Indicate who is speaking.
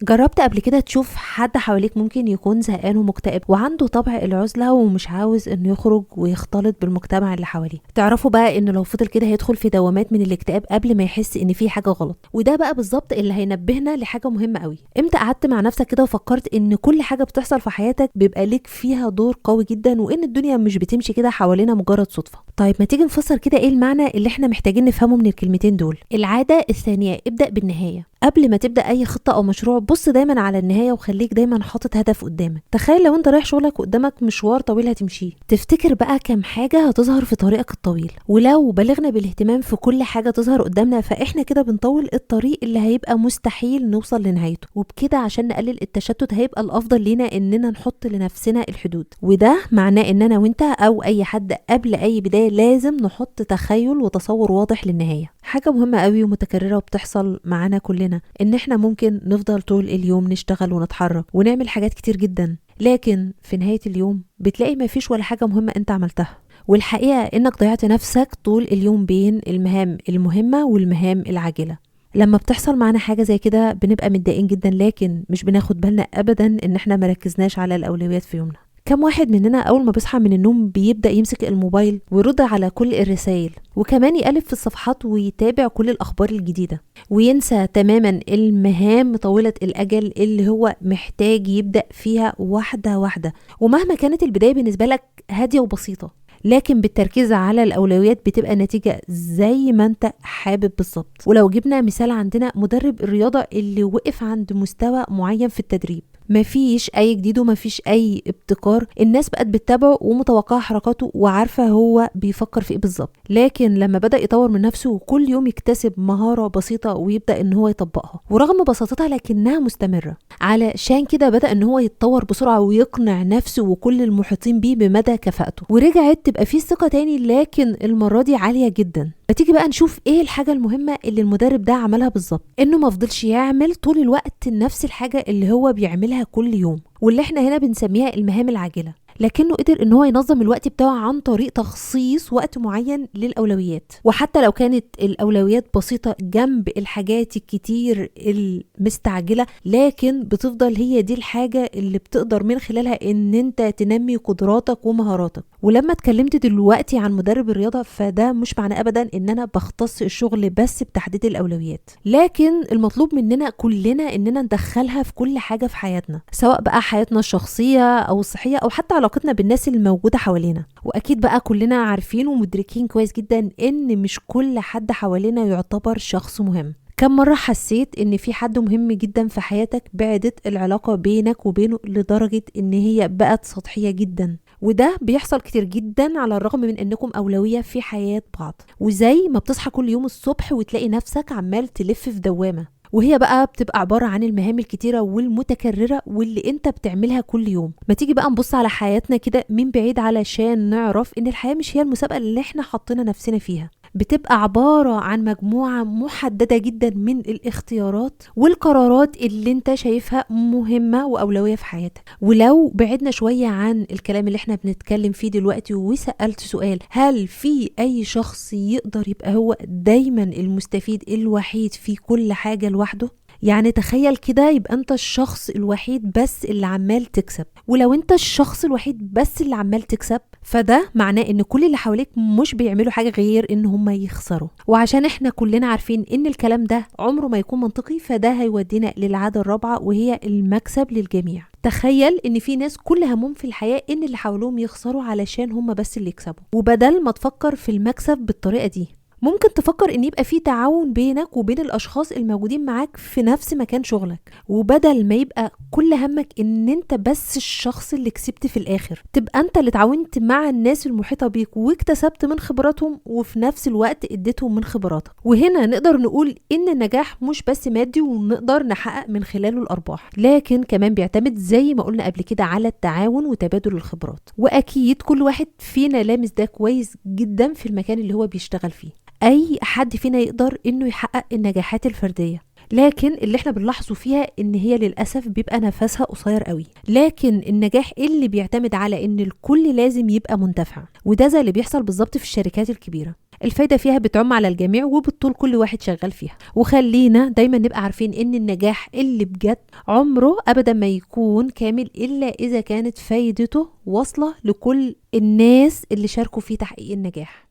Speaker 1: جربت قبل كده تشوف حد حواليك ممكن يكون زهقان ومكتئب وعنده طبع العزلة ومش عاوز انه يخرج ويختلط بالمجتمع اللي حواليه؟ تعرفوا بقى انه لو فضل كده هيدخل في دوامات من الاكتئاب قبل ما يحس ان في حاجة غلط. وده بقى بالظبط اللي هينبهنا لحاجة مهمة قوي. امتى قعدت مع نفسك كده وفكرت ان كل حاجة بتحصل في حياتك بيبقى ليك فيها دور قوي جدا، وان الدنيا مش بتمشي كده حوالينا مجرد صدفة؟ طيب ما تيجي نفسر كده ايه المعنى اللي احنا محتاجين نفهمه من الكلمتين دول. العادة الثانية، ابدأ بالنهاية. قبل ما تبدأ أي خطة أو مشروع بص دايما على النهاية، وخليك دايما حاطط هدف قدامك. تخيل لو انت رايح شغلك قدامك مشوار طويل هتمشيه، تفتكر بقى كم حاجة هتظهر في طريقك الطويل؟ ولو بلغنا بالاهتمام في كل حاجة تظهر قدامنا فإحنا كده بنطول الطريق اللي هيبقى مستحيل نوصل لنهايته. وبكده عشان نقلل التشتت هيبقى الأفضل لينا إننا نحط لنفسنا الحدود، وده معناه إن أنا وإنت أو أي حد قبل أي بداية لازم نحط تخيل وتصور واضح للنهاية. حاجة مهمة قوي ومتكررة وبتحصل معانا كلنا، إن إحنا ممكن نفضل طول اليوم نشتغل ونتحرك ونعمل حاجات كتير جدا، لكن في نهاية اليوم بتلاقي ما فيش ولا حاجة مهمة أنت عملتها. والحقيقة إنك ضيعت نفسك طول اليوم بين المهام المهمة والمهام العاجلة. لما بتحصل معنا حاجة زي كده بنبقى متضايقين جدا، لكن مش بناخد بالنا أبدا إن إحنا مركزناش على الأولويات في يومنا. كم واحد مننا أول ما بيصحى من النوم بيبدأ يمسك الموبايل ويرد على كل الرسائل، وكمان يقلب في الصفحات ويتابع كل الأخبار الجديدة، وينسى تماما المهام طويلة الأجل اللي هو محتاج يبدأ فيها واحدة واحدة. ومهما كانت البداية بالنسبة لك هادية وبسيطة، لكن بالتركيز على الأولويات بتبقى النتيجة زي ما انت حابب بالظبط. ولو جبنا مثال عندنا مدرب الرياضة اللي وقف عند مستوى معين في التدريب، مفيش أي جديد ومفيش أي ابتكار، الناس بقت بتتابعه ومتوقعة حركاته وعارفة هو بيفكر في إيه بالظبط. لكن لما بدأ يطور من نفسه وكل يوم يكتسب مهارة بسيطة ويبدأ إن هو يطبقها، ورغم بساطتها لكنها مستمرة، علشان كده بدأ إن هو يتطور بسرعة ويقنع نفسه وكل المحيطين بيه بمدى كفاءته، ورجعت تبقى فيه ثقة تاني، لكن المرة دي عالية جدا. ما تيجي بقى نشوف ايه الحاجة المهمة اللي المدرب ده عملها بالظبط. انه ما فضلش يعمل طول الوقت نفس الحاجة اللي هو بيعملها كل يوم، واللي احنا هنا بنسميها المهام العاجلة، لكنه قدر ان هو ينظم الوقت بتاعه عن طريق تخصيص وقت معين للأولويات. وحتى لو كانت الأولويات بسيطة جنب الحاجات الكتير المستعجلة، لكن بتفضل هي دي الحاجة اللي بتقدر من خلالها ان انت تنمي قدراتك ومهاراتك. ولما اتكلمت دلوقتي عن مدرب الرياضة فده مش معنى ابدا ان انا بختص الشغل بس بتحديد الأولويات، لكن المطلوب مننا كلنا اننا ندخلها في كل حاجة في حياتنا، سواء بقى حياتنا الشخصية او الصحية او حتى علاقتنا بالناس الموجودة حوالينا. وأكيد بقى كلنا عارفين ومدركين كويس جدا إن مش كل حد حوالينا يعتبر شخص مهم. كم مرة حسيت إن في حد مهم جدا في حياتك بعدت العلاقة بينك وبينه لدرجة إن هي بقت سطحية جدا؟ وده بيحصل كتير جدا على الرغم من إنكم أولوية في حياة بعض. وزي ما بتصحى كل يوم الصبح وتلاقي نفسك عمال تلف في دوامة، وهي بقى بتبقى عبارة عن المهام الكتيرة والمتكررة واللي انت بتعملها كل يوم. ما تيجي بقى نبص على حياتنا كده من بعيد علشان نعرف ان الحياة مش هي المسابقة اللي احنا حطينا نفسنا فيها، بتبقى عبارة عن مجموعة محددة جدا من الاختيارات والقرارات اللي انت شايفها مهمة وأولوية في حياتك. ولو بعدنا شوية عن الكلام اللي احنا بنتكلم فيه دلوقتي وسألت سؤال، هل في أي شخص يقدر يبقى هو دايما المستفيد الوحيد في كل حاجة لوحده؟ يعني تخيل كده يبقى انت الشخص الوحيد بس اللي عمال تكسب. ولو انت الشخص الوحيد بس اللي عمال تكسب فده معناه ان كل اللي حواليك مش بيعملوا حاجة غير ان هم يخسروا. وعشان احنا كلنا عارفين ان الكلام ده عمره ما يكون منطقي، فده هيودينا للعادة الرابعة وهي المكسب للجميع. تخيل ان في ناس كل همهم في الحياة ان اللي حواليهم يخسروا علشان هم بس اللي يكسبوا. وبدل ما تفكر في المكسب بالطريقة دي، ممكن تفكر ان يبقى في تعاون بينك وبين الاشخاص الموجودين معاك في نفس مكان شغلك. وبدل ما يبقى كل همك ان انت بس الشخص اللي كسبت في الاخر، تبقى انت اللي تعاونت مع الناس المحيطة بيك واكتسبت من خبراتهم وفي نفس الوقت اديتهم من خبراتك. وهنا نقدر نقول ان النجاح مش بس مادي ونقدر نحقق من خلاله الارباح، لكن كمان بيعتمد زي ما قلنا قبل كده على التعاون وتبادل الخبرات. واكيد كل واحد فينا لامس ده كويس جدا في المكان اللي هو بيشتغل فيه. اي حد فينا يقدر انه يحقق النجاحات الفردية، لكن اللي احنا بنلاحظه فيها ان هي للأسف بيبقى نفسها قصير قوي. لكن النجاح اللي بيعتمد على ان الكل لازم يبقى منتفع، وده زي اللي بيحصل بالظبط في الشركات الكبيرة. الفايدة فيها بتعم على الجميع وبتطول كل واحد شغال فيها. وخلينا دايما نبقى عارفين ان النجاح اللي بجد عمره ابدا ما يكون كامل الا اذا كانت فايدته واصلة لكل الناس اللي شاركوا في تحقيق النجاح.